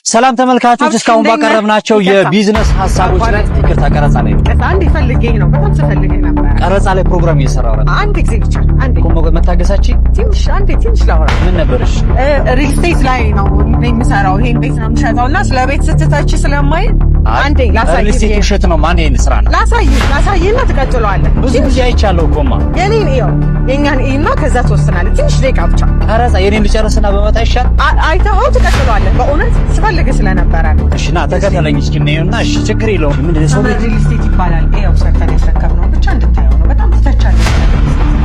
ሰላም ተመልካቾች፣ እስካሁን ባቀረብናቸው የቢዝነስ ሀሳቦች ላይ ይቅርታ፣ ቀረጻ ላይ አንድ ፈልጌህ ነው። በጣም ስፈልግህ ነበር። ቀረጻ ላይ ፕሮግራም እየሰራሁ ነው። አንድ ጊዜ ብቻ አንዴ መታገሳችን ትንሽ አንዴ ትንሽ ላውራ። ምን ነበርሽ? Real estate ላይ ነው የምሰራው። ይሄን ቤት ነው የምሸጠው እና ስለ ቤት ስትተች ስለማይ አንዴ ላሳይህ። Real estate ውሸት ነው። ማን ይሄን ስራ ነው? ላሳይህና ትቀጥለዋለህ። ብዙ ጊዜ አይቻለሁ እኮማ። የኔን ይኸው የኛን እና ከዛ ትወስናለህ። ትንሽ ደቂቃ ብቻ ቀረጻ የኔን ልጨርስና በመጣ ይሻል። አይተኸው ትቀጥለዋለህ። በእውነት ስፈልግህ ስለነበረ ነው። እሺ ና ተከተለኝ እስኪ እናየውና። እሺ ችግር የለውም። ምንድን ነው ሰው ሰመር real estate ይባላል። ይኸው ሰርተን ያስረከብነው ብቻ እንድታየው ነው። በጣም ትተቻለህ።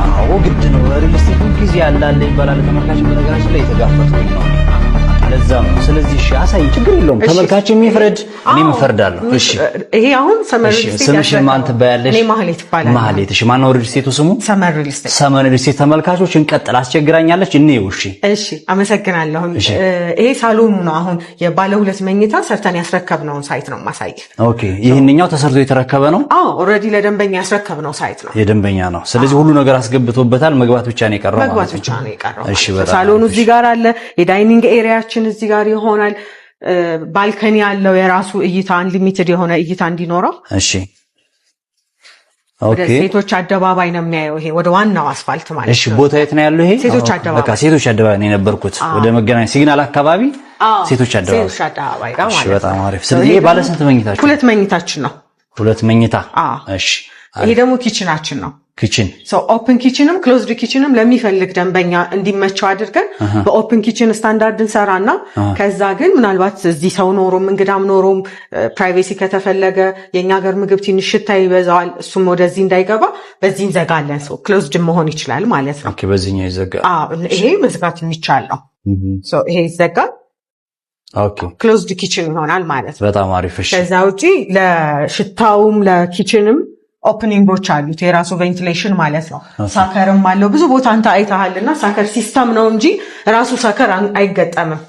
አዎ ግድ ነው። Real estate ሁልጊዜ ያላለ ይባላል። ተመልካች በነገራችን ላይ የተጋፈጥኩኝ ነው። ለዛ ነው። ስለዚህ እሺ አሳይ፣ ችግር የለውም። ተመልካች የሚፍረድ እኔም እፈርዳለሁ። እሺ ይሄ አሁን ሰመር real estate ስምሽን ማን ትባያለሽ? እኔ ማህሌት እባላለሁ። ማህሌት። እሺ ማነው real estate ኡ ስሙ? ሰመር real estate። ሰመር real estate። ተመልካቾች እንቀጥል። አስቸግራኛለች። እንየው። እሺ እሺ፣ አመሰግናለሁ። ይሄ ሳሎኑ ነው። አሁን የባለ ሁለት መኝታ ሰርተን ያስረከብነውን site ነው ማሳይ። Okay፣ ይህንኛው ተሰርቶ የተረከበ ነው? አዎ፣ already ለደንበኛ ያስረከብነው site ነው። የደንበኛ ነው። ስለዚህ ሁሉ ነገር አስገብቶበታል። መግባት ብቻ ነው የቀረው። መግባት ብቻ ነው የቀረው። እሺ፣ በጣም ሳሎኑ እዚህ ጋር አለ። የ dining area ችን እዚህ ጋር ይሆናል። Balcony ያለው የራሱ እይታ unlimited የሆነ እይታ እንዲኖረው። እሺ ወደ ሴቶች አደባባይ ነው የሚያየው። ይሄ ወደ ዋናው አስፋልት ማለት እሺ፣ ቦታ የት ነው ያለው? ይሄ ሴቶች አደባባይ። በቃ ሴቶች አደባባይ ነው የነበርኩት። ወደ መገናኛ ሲግናል አካባቢ ሴቶች አደባባይ። ሴቶች አደባባይ ጋር ማለት ነው። በጣም አሪፍ። ስለዚህ ይሄ ባለ ስንት መኝታችሁ? ሁለት መኝታችን ነው። ሁለት መኝታ። እሺ። ይሄ ደግሞ kitchen ኣችን ነው። Kitchen። Open kitchen ም closed kitchen ም ለሚፈልግ ደንበኛ እንዲመቸው አድርገን በ open kitchen standard እንሰራና ከዛ ግን ምናልባት እዚህ ሰው ኖሮም እንግዳም ኖሮም privacy ከተፈለገ የእኛ ሀገር ምግብ ትንሽ ሽታ ይበዛዋል። እሱም ወደዚህ እንዳይገባ በዚህ እንዘጋለን። So closed መሆን ይችላል ማለት ነው። Okay፣ በዚህኛው ይዘጋል። ይሄ መዝጋት የሚቻል ነው። ይሄ ይዘጋል። Closed kitchen ይሆናል ማለት ነው። በጣም አሪፍ። እሺ። ከዛ ውጪ ለሽታውም ለ kitchen ም opening ኦች አሉት፣ የራሱ ventilation ማለት ነው። Sucker ም አለው። ብዙ ቦታ አንተ አይተሃል እና sucker system ነው እንጂ ራሱ sucker አይገጠምም።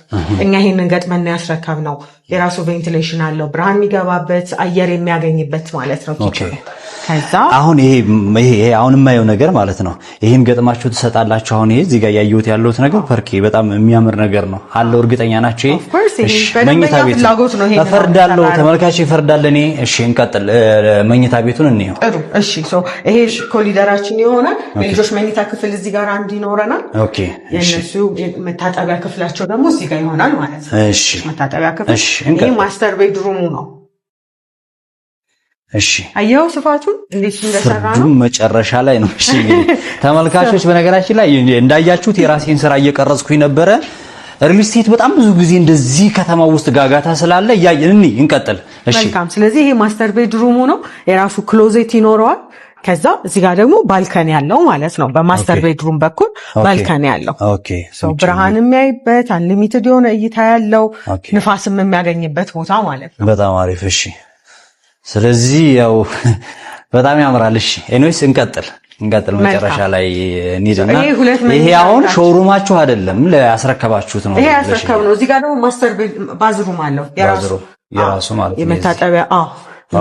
እኛ ይሄንን ገጥመን ያስረከብነው። የራሱ ventilation አለው፣ ብርሃን የሚገባበት አየር የሚያገኝበት ማለት ነው kitchen ኡ። ከዛ አሁን ይሄ ይሄ አሁን የማየው ነገር ማለት ነው። ይሄን ገጥማችሁ ትሰጣላችሁ። አሁን ይሄ እዚህ ጋር ያየሁት ያለሁት ነገር ፐርኬ በጣም የሚያምር ነገር ነው አለው። እርግጠኛ ናቸው። ይሄ መኝታ ቤት ፍላጎት ነው። ይሄ እፈርዳለሁ፣ ተመልካች ይፈርዳል። እኔ እሺ፣ እንቀጥል። መኝታ ቤቱን እንየው። ጥሩ እሺ። So ይሄ ኮሊደራችን ይሆናል። የልጆች መኝታ ክፍል እዚህ ጋር አንድ ይኖረናል። Okay። የእነሱ መታጠቢያ ክፍላቸው ደግሞ እዚህ ጋር ይሆናል ማለት ነው። እሺ፣ መታጠቢያ ክፍል። እሺ፣ ይሄ master bedroom ኡ ነው። እሺ፣ አየኸው ስፋቱን እንዴት እንደሰራ ነው። መጨረሻ ላይ ነው። እሺ ተመልካቾች፣ በነገራችን ላይ እንዳያችሁት የራሴን ስራ እየቀረጽኩኝ ነበረ። Real estate በጣም ብዙ ጊዜ እንደዚህ ከተማ ውስጥ ጋጋታ ስላለ እያየን እኒ እንቀጥል። እሺ መልካም። ስለዚህ ይሄ master bedroom ኡ ነው። የራሱ closet ይኖረዋል። ከዛ እዚህ ጋር ደግሞ balcony ያለው ማለት ነው። በ master bedroom በኩል balcony ያለው ብርሃን የሚያይበት unlimited የሆነ እይታ ያለው ንፋስም የሚያገኝበት ቦታ ማለት ነው። በጣም አሪፍ። እሺ ስለዚህ ያው በጣም ያምራል። እሺ anyways እንቀጥል እንቀጥል። መጨረሻ ላይ እንሂድና ይሄ አሁን showroom ኣችሁ አይደለም ለያስረከባችሁት ነው። ይሄ ያስረከብ ነው። እዚህ ጋር ደግሞ master bathroom አለው የራሱ የራሱ ማለት ነው። የመታጠቢያ አዎ፣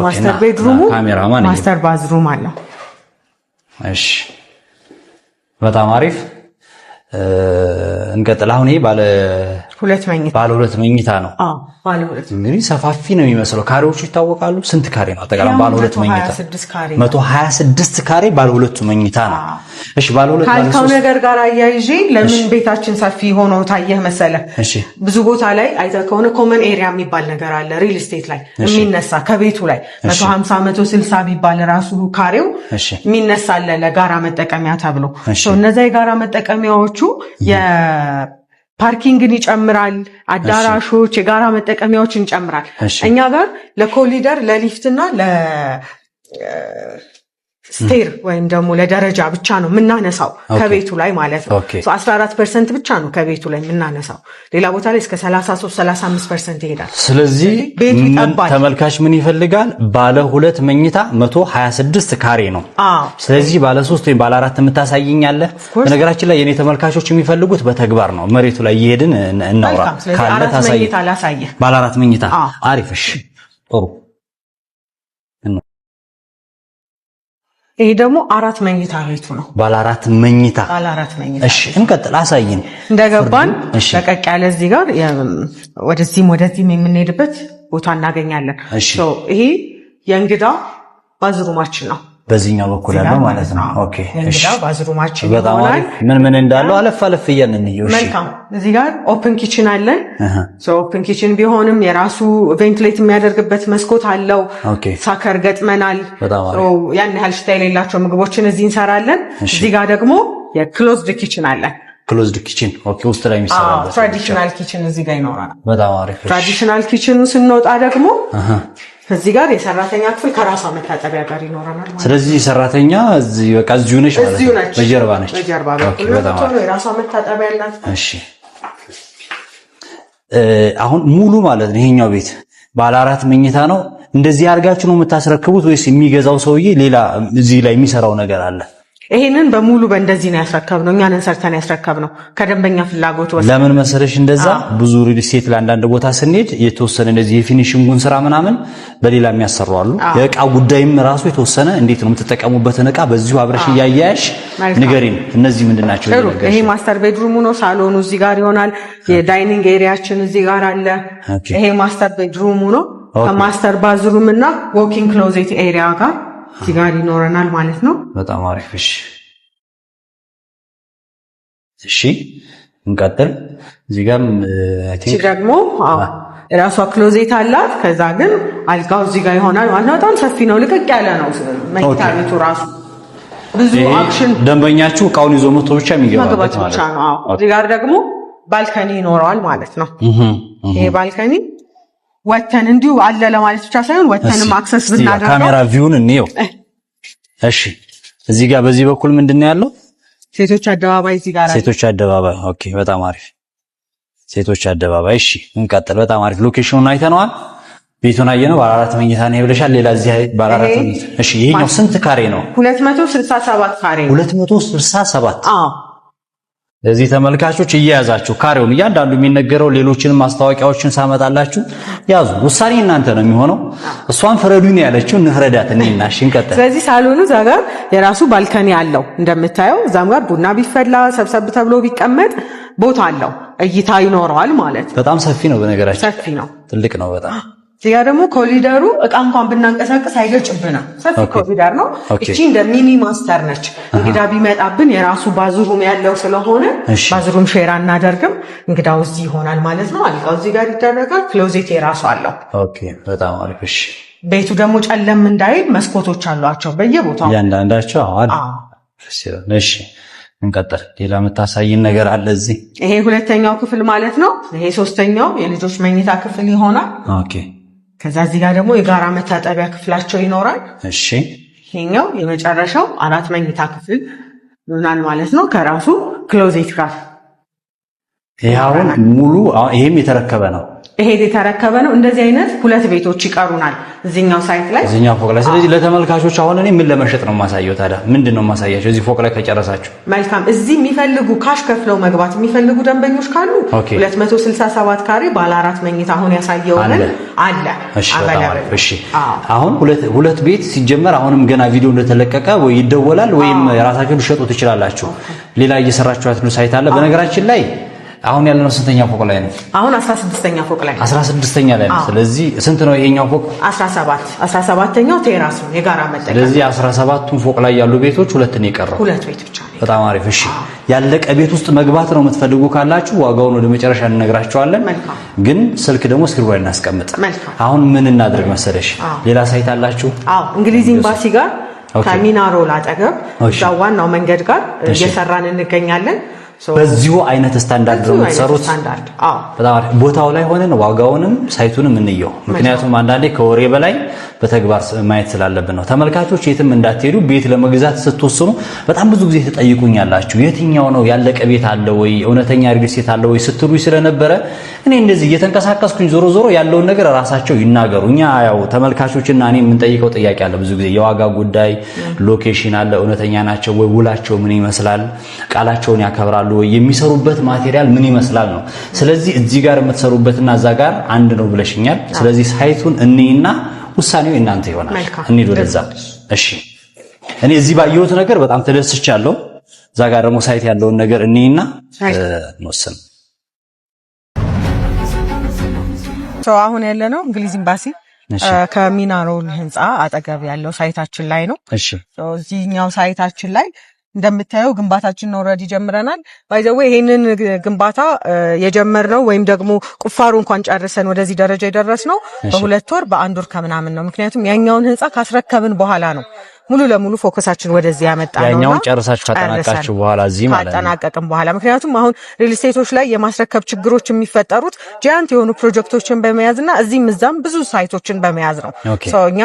Master bedroom ኡ master bathroom አለው። እሺ በጣም አሪፍ እንቀጥል። አሁን ይሄ ባለ ሁለት መኝታ ባለ ሁለት መኝታ ነው። አዎ ባለ ሁለት እንግዲህ ሰፋፊ ነው የሚመስለው። ካሬዎቹ ይታወቃሉ። ስንት ካሬ ነው አጠቃላይ? ባለ ሁለት መኝታ 126 ካሬ ባለ ሁለቱ መኝታ ነው። እሺ ባለ ሁለት ካልከው ነገር ጋር አያይዤ ለምን ቤታችን ሰፊ ሆኖ ታየህ መሰለ? ብዙ ቦታ ላይ አይተህ ከሆነ common area የሚባል ነገር አለ። Real estate ላይ የሚነሳ ከቤቱ ላይ 150 160 ቢባል ራሱ ካሬው የሚነሳ አለ ለጋራ መጠቀሚያ ተብሎ። እነዛ የጋራ መጠቀሚያዎቹ የ parking ን ይጨምራል። አዳራሾች፣ የጋራ መጠቀሚያዎችን ይጨምራል። እኛ ጋር ለኮሊደር ለሊፍትና stair ወይም ደግሞ ለደረጃ ብቻ ነው የምናነሳው ከቤቱ ላይ ማለት ነው። 14% ብቻ ነው ከቤቱ ላይ የምናነሳው። ሌላ ቦታ ላይ እስከ 33 35% ይሄዳል። ስለዚህ ቤቱ ይጠባል። ተመልካች ምን ይፈልጋል? ባለ ሁለት መኝታ 126 ካሬ ነው። ስለዚህ ባለ 3 ወይም ባለ 4 የምታሳይኝ አለ። በነገራችን ላይ የኔ ተመልካቾች የሚፈልጉት በተግባር ነው። መሬቱ ላይ እየሄድን እናውራ ካለ ታሳይ። ባለ አራት መኝታ አሪፍ። እሺ ጥሩ። ይሄ ደግሞ 4 መኝታ ቤቱ ነው። ባለ 4 መኝታ። ባለ 4 መኝታ። እሺ እንቀጥል፣ አሳይን። እንደገባን ለቀቅ ያለ እዚህ ጋር ወደዚህም ወደዚህም የምንሄድበት ቦታ እናገኛለን። ይሄ የእንግዳ bathroom ኣችን ነው። በዚህኛው በኩል ያለው ማለት ነው። okay እሺ፣ bathroom ኣችን በጣም አሪፍ። ምን ምን እንዳለው አለፍ አለፍ እያልን እንየው። እሺ መልካም። እዚህ ጋር open kitchen አለን። so open kitchen ቢሆንም የራሱ ventilate የሚያደርግበት መስኮት አለው። sucker ገጥመናል። ያን ያህል ሽታ የሌላቸው ምግቦችን እዚህ እንሰራለን። እዚህ ጋር ደግሞ የ closed kitchen አለን። closed kitchen okay፣ ውስጥ ላይ የሚሰራበት traditional kitchen እዚህ ጋር ይኖራል። በጣም አሪፍ። traditional kitchen ኑ ስንወጣ ደግሞ እዚህ ጋር የሰራተኛ ክፍል ከራሷ መታጠቢያ ጋር ይኖረናል ማለት ነው። ስለዚህ ሰራተኛ እዚህ በቃ እዚሁ ነች ማለት ነው። በጀርባ ነች። በጀርባ በኩል የራሷ መታጠቢያ አላት። እሺ አሁን ሙሉ ማለት ነው ይሄኛው ቤት ባለ 4 መኝታ ነው። እንደዚህ አድርጋችሁ ነው የምታስረክቡት ወይስ የሚገዛው ሰውዬ ሌላ እዚህ ላይ የሚሰራው ነገር አለ? ይሄንን በሙሉ በእንደዚህ ነው ያስረከብነው። እኛ ነን ሰርተን ያስረከብነው ከደንበኛ ፍላጎት ወስደን። ለምን መሰለሽ እንደዛ ብዙ ሪል ስቴት ለአንዳንድ ቦታ ስንሄድ የተወሰነ እንደዚህ የ finishing ኡን ስራ ምናምን በሌላ የሚያሰሩ አሉ። የእቃ ጉዳይም ራሱ የተወሰነ እንዴት ነው የምትጠቀሙበትን እቃ በዚሁ አብረሽ እያያያሽ ንገሪን። እነዚህ ምንድን ናቸው? ይሄ master bedroom ኡ ነው። ሳሎኑ እዚህ ጋር ይሆናል። የ dining area ኣችን እዚህ ጋር አለ። ይሄ master bedroom ኡ ነው። ከ master bathroom እና walking closet area ጋር እዚህ ጋር ይኖረናል ማለት ነው። በጣም አሪፍ። እሺ እሺ፣ እንቀጥል። እዚህ ጋርም I think ደግሞ ራሷ closet አላት። ከዛ ግን አልጋው እዚህ ጋር ይሆናል ማለት ነው። በጣም ሰፊ ነው፣ ልቅቅ ያለ ነው መኝታ ቤቱ ራሱ። ብዙ action ደንበኛችሁ እቃውን ይዞ መጥቶ ብቻ የሚገባበት ብቻ ነው። አዎ፣ እዚህ ጋር ደግሞ balcony ይኖረዋል ማለት ነው። ይሄ balcony ወተን እንዲሁ አለ ለማለት ብቻ ሳይሆን ወተንም access ብናደርገው ካሜራ view ን እንየው። እሺ እዚህ ጋር በዚህ በኩል ምንድን ነው ያለው? ሴቶች አደባባይ እዚህ ጋር አለ። ሴቶች አደባባይ። okay በጣም አሪፍ ሴቶች አደባባይ። እሺ እንቀጥል። በጣም አሪፍ location ኑን አይተነዋል። ቤቱን አየነው። ባለ 4 መኝታ ነው ብለሻል። ሌላ እዚህ ባለ 4 መኝታ። እሺ ይሄኛው ስንት ካሬ ነው? 267 ካሬ ነው። 267። አዎ እዚህ ተመልካቾች እየያዛችሁ ካሬውን እያንዳንዱ የሚነገረው ሌሎችንም ማስታወቂያዎችን ሳመጣላችሁ ያዙ። ውሳኔ እናንተ ነው የሚሆነው። እሷን ፍረዱኝ ያለችው እንፍረዳት እኔና። እሺ እንቀጥል። ስለዚህ ሳሎኑ እዛ ጋር የራሱ balcony አለው እንደምታየው። እዛም ጋር ቡና ቢፈላ ሰብሰብ ተብሎ ቢቀመጥ ቦታ አለው፣ እይታ ይኖረዋል ማለት ነው። በጣም ሰፊ ነው፣ በነገራችን ሰፊ ነው፣ ትልቅ ነው በጣም። እዚህ ጋር ደግሞ ኮሪደሩ እቃ እንኳን ብናንቀሳቀስ አይገጭብንም። ሰፊ ኮሪደር ነው። እቺ እንደ mini master ነች። እንግዳ ቢመጣብን የራሱ bathroom ያለው ስለሆነ bathroom share አናደርግም። እንግዳው እዚህ ይሆናል ማለት ነው። አልጋው እዚህ ጋር ይደረጋል። closet የራሱ አለው። okay በጣም አሪፍ። እሺ ቤቱ ደግሞ ጨለም እንዳይል መስኮቶች አሏቸው በየቦታው እያንዳንዳቸው። አዎ። እሺ እንቀጥል። ሌላ የምታሳይን ነገር አለ እዚህ? ይሄ ሁለተኛው ክፍል ማለት ነው። ይሄ ሶስተኛው የልጆች መኝታ ክፍል ይሆናል። okay ከዛ እዚህ ጋር ደግሞ የጋራ መታጠቢያ ክፍላቸው ይኖራል። እሺ ይሄኛው የመጨረሻው 4 መኝታ ክፍል ይሆናል ማለት ነው ከራሱ closet ጋር። ይሄ አሁን ሙሉ ይሄም የተረከበ ነው። ይሄ የተረከበ ነው። እንደዚህ አይነት 2 ቤቶች ይቀሩናል እዚህኛው site ላይ፣ እዚህኛው ፎቅ ላይ። ስለዚህ ለተመልካቾች አሁን እኔ ምን ለመሸጥ ነው የማሳየው ታዲያ? ምንድን ነው የማሳያቸው እዚህ ፎቅ ላይ ከጨረሳችሁ? መልካም። እዚህ የሚፈልጉ cash ከፍለው መግባት የሚፈልጉ ደንበኞች ካሉ 267 ካሬ ባለ 4 መኝታ አሁን ያሳየውን አለ። እሺ እሺ። አሁን ሁለት ቤት ሲጀመር አሁንም ገና ቪዲዮ እንደተለቀቀ ወይ ይደወላል ወይም ራሳችሁ ልሸጡ ትችላላችሁ። ሌላ እየሰራችሁ ያለው site አለ። በነገራችን ላይ አሁን ያለነው ስንተኛ ፎቅ ላይ ነው? አሁን 16ኛ ፎቅ ላይ ነው። 16ኛ ላይ ነው። ስለዚህ ስንት ነው ይሄኛው ፎቅ? 17 17ኛው terrace ነው የጋራ መጠቀም። ስለዚህ 17ቱን ፎቅ ላይ ያሉ ቤቶች ሁለት ነው የቀረው። ሁለት ቤት ብቻ ነው። በጣም አሪፍ። እሺ ያለቀ ቤት ውስጥ መግባት ነው የምትፈልጉ ካላችሁ ዋጋውን ወደ መጨረሻ እንነግራችኋለን። ግን ስልክ ደግሞ screen ላይ እናስቀምጥ። አሁን ምን እናድርግ መሰለሽ? ሌላ site አላችሁ? አዎ እንግሊዝ ኤምባሲ ጋር ከሚናሮል አጠገብ እዛ ዋናው መንገድ ጋር እየሰራን እንገኛለን። በዚሁ አይነት ስታንዳርድ ነው የምትሰሩት። በጣም አሪፍ። ቦታው ላይ ሆነን ዋጋውንም site ኡንም እንየው። ምክንያቱም አንዳንዴ ከወሬ በላይ በተግባር ማየት ስላለብን ነው። ተመልካቾች የትም እንዳትሄዱ። ቤት ለመግዛት ስትወስኑ በጣም ብዙ ጊዜ ትጠይቁኛላችሁ። የትኛው ነው ያለቀ ቤት አለ ወይ፣ እውነተኛ ሪል ስቴት አለ ወይ ስትሉ ስለነበረ እኔ እንደዚህ እየተንቀሳቀስኩኝ ዞሮ ዞሮ ያለውን ነገር ራሳቸው ይናገሩ። እኛ ያው ተመልካቾችና እኔ የምንጠይቀው ጥያቄ አለ ብዙ ጊዜ የዋጋ ጉዳይ፣ location አለ፣ እውነተኛ ናቸው ወይ፣ ውላቸው ምን ይመስላል፣ ቃላቸውን ያከብራሉ ወይ፣ የሚሰሩበት material ምን ይመስላል ነው። ስለዚህ እዚህ ጋር የምትሰሩበትና እዛ ጋር አንድ ነው ብለሽኛል። ስለዚህ site ኡን እንይና ውሳኔው እናንተ ይሆናል። እንሂድ ወደዛ። እሺ እኔ እዚህ ባየሁት ነገር በጣም ተደስቻለሁ። እዛ ጋር ደግሞ site ያለውን ነገር እኔና እንወስን። አሁን ያለነው እንግሊዝ ኤምባሲ ከሚናሮል ህንፃ አጠገብ ያለው site ኣችን ላይ ነው። እዚህኛው site ኣችን ላይ እንደምታየው ግንባታችንን already ጀምረናል። By the way ይሄንን ግንባታ የጀመርነው ወይም ደግሞ ቁፋሮ እንኳን ጨርሰን ወደዚህ ደረጃ የደረስነው በ2 ወር በ1 ወር ከምናምን ነው። ምክንያቱም ያኛውን ህንፃ ካስረከብን በኋላ ነው ሙሉ ለሙሉ focus ኣችን ወደዚህ ያመጣ ነው። ያኛውን ጨርሳችሁ ካጠናቀቃችሁ በኋላ እዚህ ማለት ነው። ካጠናቀቅን በኋላ፣ ምክንያቱም አሁን real estate ኦች ላይ የማስረከብ ችግሮች የሚፈጠሩት giant የሆኑ ፕሮጀክቶችን በመያዝና እዚህም እዛም ብዙ site ኦችን በመያዝ ነው። እኛ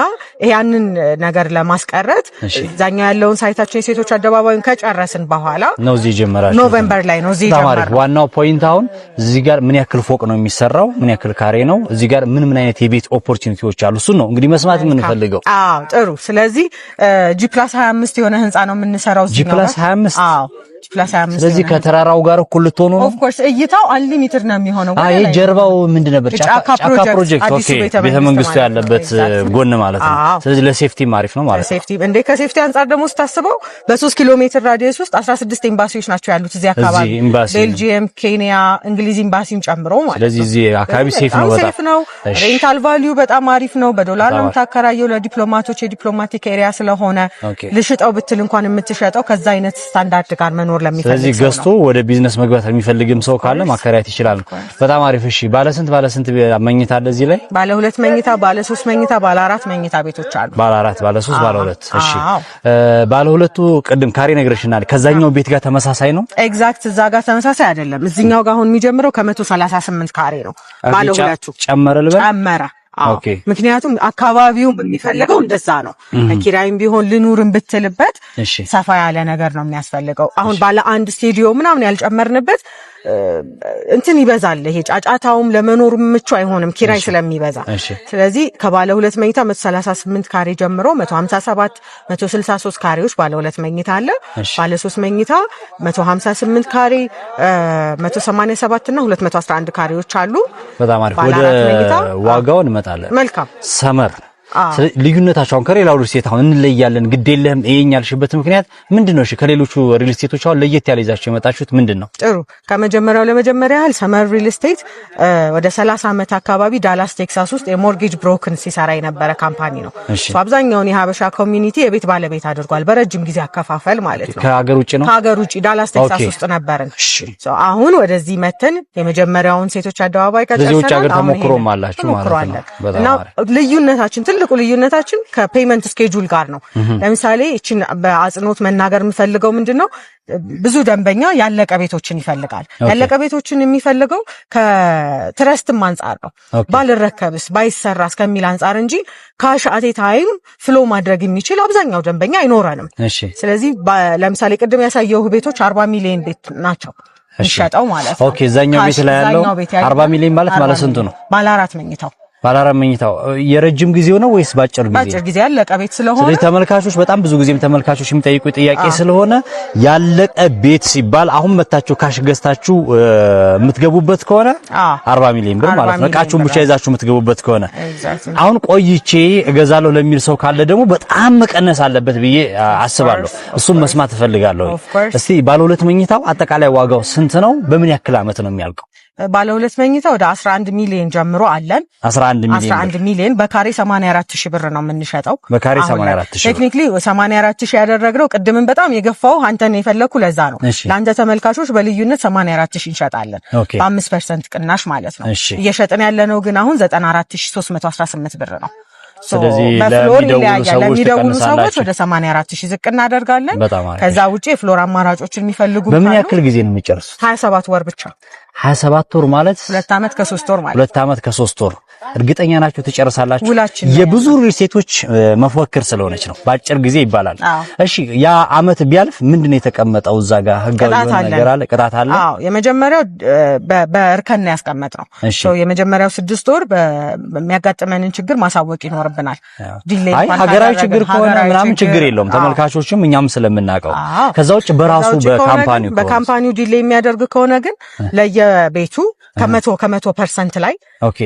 ያንን ነገር ለማስቀረት እዛኛው ያለውን site ኣችን የሴቶች አደባባዩን ከጨረስን በኋላ ነው እዚህ ጀመራችሁ። November ላይ ነው እዚህ ጀመርነው። ዋናው point አሁን እዚህ ጋር ምን ያክል ፎቅ ነው የሚሰራው? ምን ያክል ካሬ ነው? እዚህ ጋር ምን ምን አይነት የቤት opportunity ዎች አሉ? እሱን ነው እንግዲህ መስማት የምንፈልገው። አዎ ጥሩ። ስለዚህ G+25 የሆነ ህንፃ ነው የምንሰራው። G+25? አዎ፣ G+25። ስለዚህ ከተራራው ጋር እኩል ልትሆኑ ነው። Of course፣ እይታው unlimited ነው የሚሆነው። አይ ጀርባው ምንድን ነበር? ጫካ ፕሮጀክት። Okay፣ ቤተ መንግስቱ ያለበት ጎን ማለት ነው። ስለዚህ ለ safety አሪፍ ነው ማለት ነው። Safety እንዴ፣ ከ safety አንጻር ደግሞ ስታስበው በ3 ኪሎ ሜትር radius ውስጥ 16 ኤምባሲዎች ናቸው ያሉት እዚህ አካባቢ፣ ቤልጂየም፣ ኬንያ፣ እንግሊዝ ኤምባሲን ጨምሮ ማለት ነው። ስለዚህ እዚህ አካባቢ safe ነው፣ በጣም safe ነው። Rental value በጣም አሪፍ ነው። በዶላር ነው የምታከራየው ለዲፕሎማቶች፣ የ diplomatic area ስለሆነ ልሽጠው ብትል እንኳን የምትሸጠው ከዛ አይነት ስታንዳርድ ጋር መኖር ለሚፈልግ። ስለዚህ ገዝቶ ወደ ቢዝነስ መግባት የሚፈልግም ሰው ካለ ማከራየት ይችላል። በጣም አሪፍ። እሺ፣ ባለ ስንት መኝታ አለ እዚህ ላይ? ባለ ሁለት መኝታ፣ ባለ ሶስት መኝታ፣ ባለ አራት መኝታ ቤቶች አሉ። ባለ አራት፣ ባለ ሶስት፣ ባለ ሁለት። እሺ፣ ባለ ሁለቱ ቅድም ካሬ ነግረሽናል። ከዛኛው ቤት ጋር ተመሳሳይ ነው? Exact፣ እዛ ጋር ተመሳሳይ አይደለም። እዚህኛው ጋር አሁን የሚጀምረው ከ138 ካሬ ነው። ባለ ሁለቱ ጨመረ ልበል? ጨመረ። ምክንያቱም አካባቢው የሚፈልገው እንደዛ ነው። ኪራይም ቢሆን ልኑርም ብትልበት ሰፋ ያለ ነገር ነው የሚያስፈልገው። አሁን ባለ አንድ ስቱዲዮ ምናምን ያልጨመርንበት እንትን ይበዛል። ይሄ ጫጫታውም ለመኖር ምቹ አይሆንም ኪራይ ስለሚበዛ። ስለዚህ ከባለ ሁለት መኝታ 138 ካሬ ጀምሮ 157፣ 163 ካሬዎች ባለ ሁለት መኝታ አለ። ባለ ሶስት መኝታ 158 ካሬ፣ 187 እና 211 ካሬዎች አሉ። በጣም አሪፍ። ወደ ዋጋው እንመጣለን። መልካም። ሰመር ልዩነታቸው አሁን ከሌላው real estate አሁን እንለያለን፣ ግድ የለህም ይሄን ያልሽበት ምክንያት ምንድን ነው? እሺ፣ ከሌሎቹ real estate ኦች አሁን ለየት ያለ ይዛችሁ የመጣችሁት ምንድን ነው? ጥሩ፣ ከመጀመሪያው ለመጀመሪያ ያህል ሰመር real estate ወደ 30 ዓመት አካባቢ ዳላስ ቴክሳስ ውስጥ የ mortgage broker ሲሰራ የነበረ company ነው። አብዛኛውን የሀበሻ community የቤት ባለቤት አድርጓል። በረጅም ጊዜ አከፋፈል ማለት ነው። ከሀገር ውጭ ነው። ከሀገር ውጭ ዳላስ ቴክሳስ ውስጥ ነበርን። አሁን ወደዚህ መተን የመጀመሪያውን ሴቶች አደባባይ ከጨርሰናል። ውጭ ሀገር ተሞክሮም አላችሁ ማለት ነው። እና ልዩነታችን፣ ትልቁ ልዩነታችን ከ payment schedule ጋር ነው። ለምሳሌ እችን በአጽንኦት መናገር የምፈልገው ምንድን ነው፣ ብዙ ደንበኛ ያለቀ ቤቶችን ይፈልጋል። ያለቀ ቤቶችን የሚፈልገው ከ trust ም አንጻር ነው። ባልረከብስ ባይሰራስ ከሚል አንጻር እንጂ cash at a time flow ማድረግ የሚችል አብዛኛው ደንበኛ አይኖረንም። ስለዚህ ለምሳሌ ቅድም ያሳየው ቤቶች 40 ሚሊዮን ቤት ናቸው የሚሸጠው ማለት ነው። Okay፣ እዛኛው ቤት ላይ ያለው 40 ሚሊዮን ማለት ባለ ስንቱ ነው? ባለ አራት መኝታው። ባለ አራት መኝታው የረጅም ጊዜው ነው ወይስ ባጭር ጊዜ? ባጭር ጊዜ ያለቀ ቤት ስለሆነ። ስለዚህ ተመልካቾች፣ በጣም ብዙ ጊዜም ተመልካቾች የሚጠይቁ ጥያቄ ስለሆነ፣ ያለቀ ቤት ሲባል አሁን መታችሁ cash ገዝታችሁ የምትገቡበት ከሆነ 40 ሚሊዮን ብር ማለት ነው። እቃችሁን ብቻ ይዛችሁ የምትገቡበት ከሆነ፣ አሁን ቆይቼ እገዛለሁ ለሚል ሰው ካለ ደግሞ በጣም መቀነስ አለበት ብዬ አስባለሁ። እሱም መስማት እፈልጋለሁ። እስቲ ባለ ሁለት መኝታው አጠቃላይ ዋጋው ስንት ነው? በምን ያክል አመት ነው የሚያልቀው? ባለ ሁለት መኝታ ወደ 11 ሚሊዮን ጀምሮ አለን። 11 ሚሊዮን? 11 ሚሊዮን በካሬ 84 ሺህ ብር ነው የምንሸጠው። በካሬ 84 ሺህ። Technically 84 ሺህ ያደረግነው ቅድምን በጣም የገፋው አንተን የፈለኩ ለዛ ነው። ለአንተ ተመልካቾች በልዩነት 84 ሺህ እንሸጣለን። በ5% ቅናሽ ማለት ነው። እየሸጥን ያለነው ግን አሁን 94,318 ብር ነው። ስለዚህ በ floor ይለያያል። ለሚደውሉ ሰዎች ወደ 84 ሺህ ዝቅ እናደርጋለን። ከዛ ውጪ የ floor አማራጮችን የሚፈልጉ በምን ያክል ጊዜ ነው የሚጨርሱት? 27 ወር ብቻ። 27 ወር ማለት 2 ዓመት ከ3 ወር ማለት። 2 ዓመት ከ3 ወር። እርግጠኛ ናችሁ ትጨርሳላችሁ? ውላችን የብዙ real estate ኦች መፎክር ስለሆነች ነው። በአጭር ጊዜ ይባላል። እሺ፣ ያ አመት ቢያልፍ ምንድነው የተቀመጠው እዛ ጋር ህጋዊ የሆነ ነገር አለ? ቅጣት አለ? አዎ፣ የመጀመሪያው በእርከን ነው ያስቀመጥነው። የመጀመሪያው 6 ወር በሚያጋጥመንን ችግር ማሳወቅ ይኖርብናል። አይ ሀገራዊ ችግር ከሆነ ምናምን ችግር የለውም፣ ተመልካቾችም እኛም ስለምናውቀው። ከዛ ውጭ በራሱ በ company ው በ company ው delay የሚያደርግ ከሆነ ግን ለየቤቱ ከ100% ላይ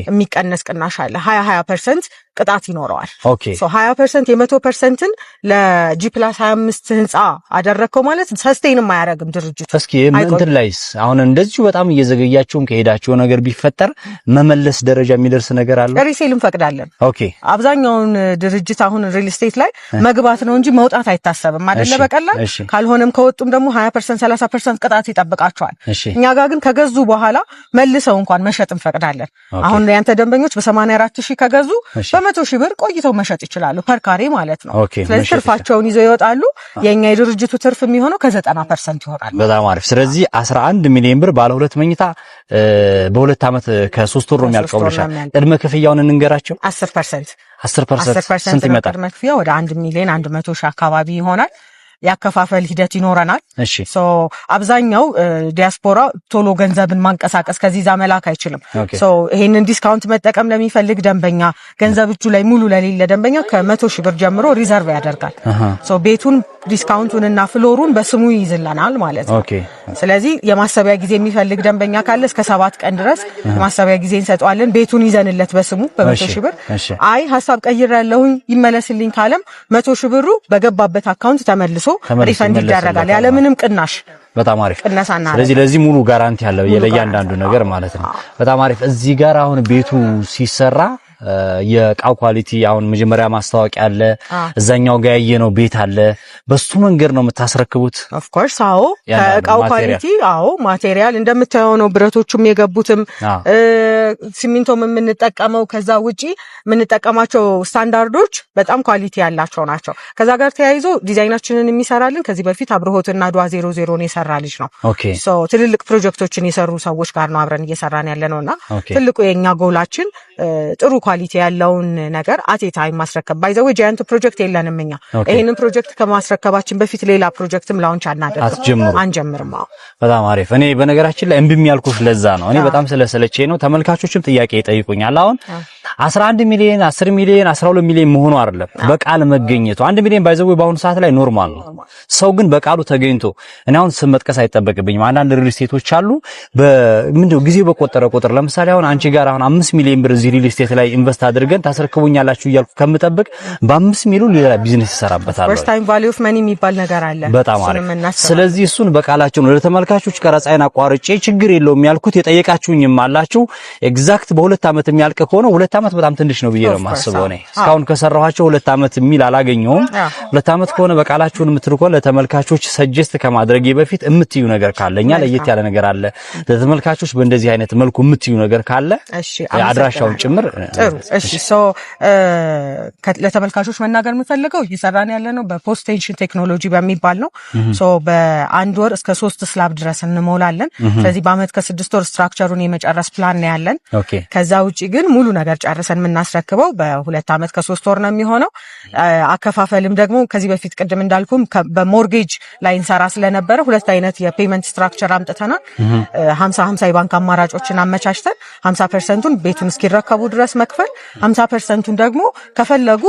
የሚቀነስ ቅናሽ አለ። 20 20% ቅጣት ይኖረዋል። 20% የ100%ን ለ G+25 ህንፃ አደረግከው ማለት sustain ም አያደርግም ድርጅቱ። እስኪ እንትን ላይስ አሁን እንደዚሁ በጣም እየዘገያችሁም ከሄዳችሁ ነገር ቢፈጠር መመለስ ደረጃ የሚደርስ ነገር አለ? Resale እንፈቅዳለን። አብዛኛውን ድርጅት አሁን real estate ላይ መግባት ነው እንጂ መውጣት አይታሰብም አይደለ? በቀላል ካልሆነም ከወጡም ደግሞ 20% 30% ቅጣት ይጠብቃቸዋል። እኛ ጋር ግን ከገዙ በኋላ መልሰው እንኳን መሸጥ እንፈቅዳለን። አሁን ያንተ ደንበኞች በ84 ሺህ ከገዙ በ100 ሺህ ብር ቆይተው መሸጥ ይችላሉ፣ per ካሬ ማለት ነው። ስለዚህ ትርፋቸውን ይዘው ይወጣሉ። የኛ የድርጅቱ ትርፍ የሚሆነው ከ90% ይሆናል። በጣም አሪፍ። ስለዚህ 11 ሚሊዮን ብር ባለ ሁለት መኝታ በሁለት ዓመት ከ3 ወር ነው የሚያልቀው ብለሻል። ቅድመ ክፍያውን እንንገራቸው። 10%። 10% ስንት ይመጣል? ቅድመ ክፍያ ወደ 1 ሚሊዮን 100 ሺህ አካባቢ ይሆናል። ያከፋፈል ሂደት ይኖረናል። So አብዛኛው ዲያስፖራ ቶሎ ገንዘብን ማንቀሳቀስ ከዚህ ዛ መላክ አይችልም። So ይሄንን discount መጠቀም ለሚፈልግ ደንበኛ፣ ገንዘብ እጁ ላይ ሙሉ ለሌለ ደንበኛ ከ100 ሺህ ብር ጀምሮ reserve ያደርጋል። So ቤቱን discount ኡንና floor ኡን በስሙ ይይዝልናል ማለት ነው። ስለዚህ የማሰቢያ ጊዜ የሚፈልግ ደንበኛ ካለ እስከ 7 ቀን ድረስ የማሰቢያ ጊዜ እንሰጠዋለን። ቤቱን ይዘንለት በስሙ በ100 ሺህ ብር። አይ ሀሳብ ቀይሬያለሁኝ ይመለስልኝ ካለም 100 ሺህ ብሩ በገባበት account ተመልሶ refund ይደረጋል ያለምንም ቅናሽ። በጣም አሪፍ። ስለዚህ ለዚህ ሙሉ guarantee አለ ለእያንዳንዱ ነገር ማለት ነው። በጣም አሪፍ። እዚህ ጋር አሁን ቤቱ ሲሰራ የእቃው quality አሁን መጀመሪያ ማስታወቂያ አለ፣ እዛኛው ጋር ያየነው ቤት አለ። በሱ መንገድ ነው የምታስረክቡት? Of course አዎ፣ ከእቃው quality አዎ፣ material እንደምታየው ነው። ብረቶቹም የገቡትም ሲሚንቶም የምንጠቀመው ከዛ ውጪ የምንጠቀማቸው ስታንዳርዶች በጣም quality ያላቸው ናቸው። ከዛ ጋር ተያይዞ ዲዛይናችንን የሚሰራልን ከዚህ በፊት አብርሆትና አድዋ 00ን የሰራ ልጅ ነው። So ትልልቅ ፕሮጀክቶችን የሰሩ ሰዎች ጋር ነው አብረን እየሰራን ያለ ነው እና ትልቁ የእኛ ጎላችን ጥሩ quality ያለውን ነገር at a time ማስረከብ። By the way giant ፕሮጀክት የለንም እኛ። ይሄንን ፕሮጀክት ከማስረከባችን በፊት ሌላ ፕሮጀክትም launch አናደርግም፣ አንጀምርም። በጣም አሪፍ። እኔ በነገራችን ላይ እምቢ ያልኩሽ ለዛ ነው። እኔ በጣም ስለሰለቼ ነው። ተመልካቾችም ጥያቄ ይጠይቁኛል። አሁን 11 ሚሊዮን፣ 10 ሚሊዮን፣ 12 ሚሊዮን መሆኑ አይደለም በቃል መገኘቱ። 1 ሚሊዮን by the way በአሁኑ ሰዓት ላይ normal ነው። ሰው ግን በቃሉ ተገኝቶ እኔ አሁን ስም መጥቀስ አይጠበቅብኝም። አንዳንድ real estate ኦች አሉ በምንድነው ጊዜው በቆጠረ ቁጥር ለምሳሌ አሁን አንቺ ጋር አሁን 5 ሚሊዮን ብር እዚህ real estate ላይ invest አድርገን ታስረክቡኛላችሁ እያልኩ ከምጠብቅ በ5 ሚሊዮን ሌላ ቢዝነስ ይሰራበታል። First time value of money የሚባል ነገር አለ። በጣም አሪፍ። ስለዚህ እሱን በቃላቸው ነው ለተመልካቾች ቀረጻዬን አቋርጬ ችግር የለውም ያልኩት። የጠየቃችሁኝም አላችሁ። Exact በ2 ዓመት የሚያልቅ ከሆነ 2 ዓመት በጣም ትንሽ ነው ብዬ ነው የማስበው። እኔ እስካሁን ከሰራኋቸው 2 ዓመት የሚል አላገኘሁም። 2 ዓመት ከሆነ በቃላችሁን የምትሉ ከሆነ ለተመልካቾች suggest ከማድረጌ በፊት የምትዩ ነገር ካለ እኛ ለየት ያለ ነገር አለ ለተመልካቾች በእንደዚህ አይነት መልኩ የምትዩ ነገር ካለ አድራሻውን ጭምር። ጥሩ እሺ። So ለተመልካቾች መናገር የምፈልገው እየሰራን ያለ ነው በ post tension technology በሚባል ነው። So በአንድ ወር እስከ ሶስት slab ድረስ እንሞላለን። ስለዚህ በአመት ከ6 ወር structure ኡን የመጨረስ ፕላን ነው ያለን። ከዛ ውጭ ግን ሙሉ ነገር ጨርሰን የምናስረክበው በ2 ዓመት ከ3 ወር ነው የሚሆነው። አከፋፈልም ደግሞ ከዚህ በፊት ቅድም እንዳልኩም በ mortgage ላይ እንሰራ ስለነበረ ሁለት አይነት የ payment structure አምጥተናል። 50/50 የባንክ አማራጮችን አመቻችተን 50%ኡን ቤቱን እስኪረከቡ ድረስ መክፈል፣ 50%ኡን ደግሞ ከፈለጉ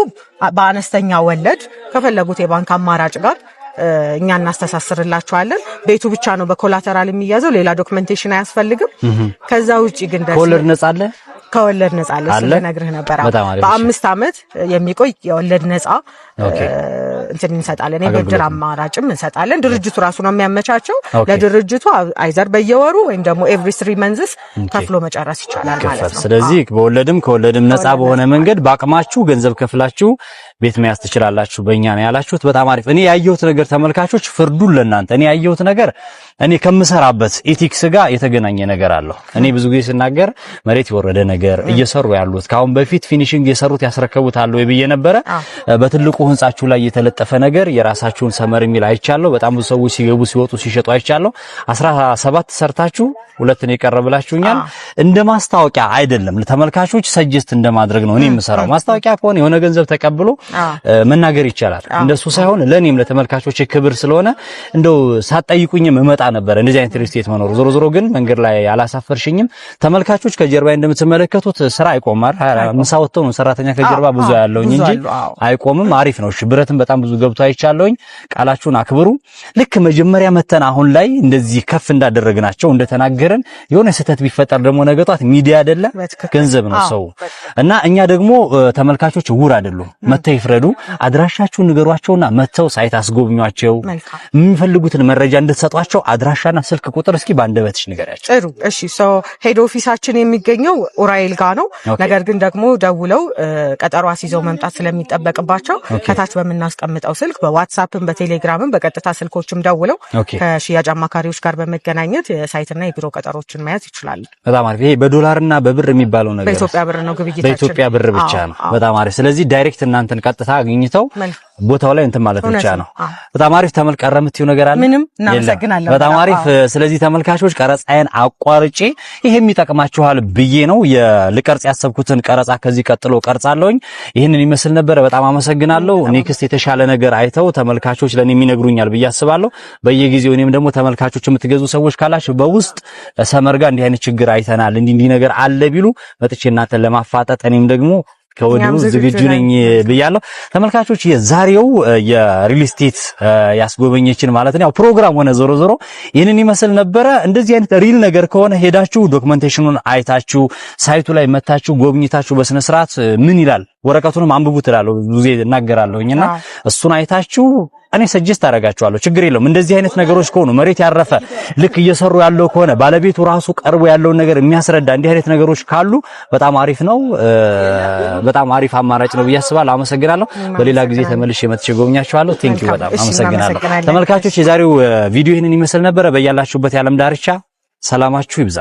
በአነስተኛ ወለድ ከፈለጉት የባንክ አማራጭ ጋር እኛ እናስተሳስርላቸዋለን። ቤቱ ብቻ ነው በ collateral የሚያዘው፣ ሌላ documentation አያስፈልግም። ከዛ ውጭ ግን ከወለድ ነጻ አለ። ከወለድ ነጻ አለ። እሱን ልነግርህ ነበር። በ5 ዓመት የሚቆይ የወለድ ነጻ እንትን እንሰጣለን። የብድር አማራጭም እንሰጣለን። ድርጅቱ ራሱ ነው የሚያመቻቸው። ለድርጅቱ either በየወሩ ወይም ደግሞ every 3 months ከፍሎ መጨረስ ይቻላል ማለት ነው። ስለዚህ በወለድም ከወለድም ነጻ በሆነ መንገድ በአቅማችሁ ገንዘብ ከፍላችሁ ቤት መያዝ ትችላላችሁ። በእኛ ነው ያላችሁት። በጣም አሪፍ። እኔ ያየሁት ነገር ተመልካቾች ፍርዱን ለእናንተ። እኔ ያየሁት ነገር እኔ ከምሰራበት ethics ጋር የተገናኘ ነገር አለው። እኔ ብዙ ጊዜ ስናገር መሬት የወረደ ነገር እየሰሩ ያሉት ከአሁን በፊት finishing የሰሩት ያስረከቡት አለ ወይ ብዬ ነበረ። በትልቁ ህንጻችሁ ላይ የተለጠፈ ነገር የራሳችሁን ሰመር የሚል አይቻለሁ። በጣም ብዙ ሰዎች ሲገቡ ሲወጡ ሲሸጡ አይቻለሁ። 17 ሰርታችሁ ሁለት ነው የቀረብላችሁኛል። እንደ ማስታወቂያ አይደለም፣ ለተመልካቾች suggest እንደማድረግ ነው እኔ የምሰራው። ማስታወቂያ ከሆነ የሆነ ገንዘብ ተቀብሎ መናገር ይቻላል። እንደሱ ሳይሆን ለኔም ለተመልካቾች ክብር ስለሆነ እንደው ሳትጠይቁኝም እመጣ ነበር እንደዚህ አይነት real estate መኖሩ። ዞሮ ዞሮ ግን መንገድ ላይ አላሳፈርሽኝም። ተመልካቾች ከጀርባዬ እንደምትመለከቱት እንደምትመለከቱት ስራ አይቆምም አይደል? ምሳ ወጥተው ነው ሰራተኛ ከጀርባ ብዙ ያለውኝ እንጂ አይቆምም። አሪፍ ነው። እሺ ብረትም በጣም ብዙ ገብቶ አይቻለሁኝ። ቃላችሁን አክብሩ። ልክ መጀመሪያ መተን አሁን ላይ እንደዚህ ከፍ እንዳደረግናቸው እንደተናገረን የሆነ ስህተት ቢፈጠር ደግሞ ነገ ጧት ሚዲያ አይደለ ገንዘብ ነው ሰው እና እኛ ደግሞ ተመልካቾች እውር አይደሉም። መተው ይፍረዱ። አድራሻችሁን ንገሯቸውና መተው site አስጎብኟቸው። የሚፈልጉትን መረጃ እንድትሰጧቸው አድራሻና ስልክ ቁጥር እስኪ ባንደበትሽ ንገሪያቸው። ጥሩ እሺ። So head office ኣችን የሚገኘው ኡራኤል ጋ ነው። ነገር ግን ደግሞ ደውለው ቀጠሮ አስይዘው መምጣት ስለሚጠበቅባቸው ከታች በምናስቀምጠው ስልክ በዋትሳፕም በቴሌግራምም በቀጥታ ስልኮችም ደውለው ከሽያጭ አማካሪዎች ጋር በመገናኘት የ site ና የቢሮ ቀጠሮችን መያዝ ይችላሉ። በጣም አሪፍ። ይሄ በዶላርና በብር የሚባለው ነገር በኢትዮጵያ ብር ነው ግብይታችን፣ በኢትዮጵያ ብር ብቻ ነው። በጣም አሪፍ። ስለዚህ direct እናንተን ቀጥታ አግኝተው ቦታው ላይ እንትን ማለት ብቻ ነው። በጣም አሪፍ። ተመልቀረ የምትይው ነገር አለ? ምንም። እናመሰግናለን። በጣም አሪፍ። ስለዚህ ተመልካቾች ቀረጻዬን አቋርጬ ይሄም ይጠቅማችኋል ብዬ ነው የልቀርጽ ያሰብኩትን ቀረጻ ከዚህ ቀጥሎ ቀርጻለሁኝ። ይህንን ይመስል ነበረ። በጣም አመሰግናለሁ። Next የተሻለ ነገር አይተው ተመልካቾች ለኔ የሚነግሩኛል ብዬ አስባለሁ። በየጊዜው እኔም ደግሞ ተመልካቾች የምትገዙ ሰዎች ካላችሁ በውስጥ ሰመር ጋር እንዲህ አይነት ችግር አይተናል እንዲህ እንዲህ ነገር አለ ቢሉ መጥቼ እናንተን ለማፋጠጥ እኔም ደግሞ ከወዲሁ ዝግጁ ነኝ ብያለሁ። ተመልካቾች የዛሬው የ real estate ያስጎበኘችን ማለት ነው ያው ፕሮግራም ሆነ ዞሮ ዞሮ ይህንን ይመስል ነበረ። እንደዚህ አይነት real ነገር ከሆነ ሄዳችሁ documentation ኑን አይታችሁ site ኡ ላይ መታችሁ ጎብኝታችሁ በስነ ስርዓት ምን ይላል ወረቀቱንም አንብቡ ትላለሁ ብዙ ጊዜ እናገራለሁኝና እሱን አይታችሁ እኔ suggest አደርጋችኋለሁ። ችግር የለውም። እንደዚህ አይነት ነገሮች ከሆኑ መሬት ያረፈ ልክ እየሰሩ ያለው ከሆነ ባለቤቱ ራሱ ቀርቦ ያለውን ነገር የሚያስረዳ እንዲህ አይነት ነገሮች ካሉ በጣም አሪፍ ነው። በጣም አሪፍ አማራጭ ነው ብዬ አስባለሁ። አመሰግናለሁ። በሌላ ጊዜ ተመልሼ መጥቼ ጎብኛችኋለሁ። Thank you በጣም አመሰግናለሁ። ተመልካቾች የዛሬው ቪዲዮ ይህንን ይመስል ነበረ። በያላችሁበት የዓለም ዳርቻ ሰላማችሁ ይብዛ።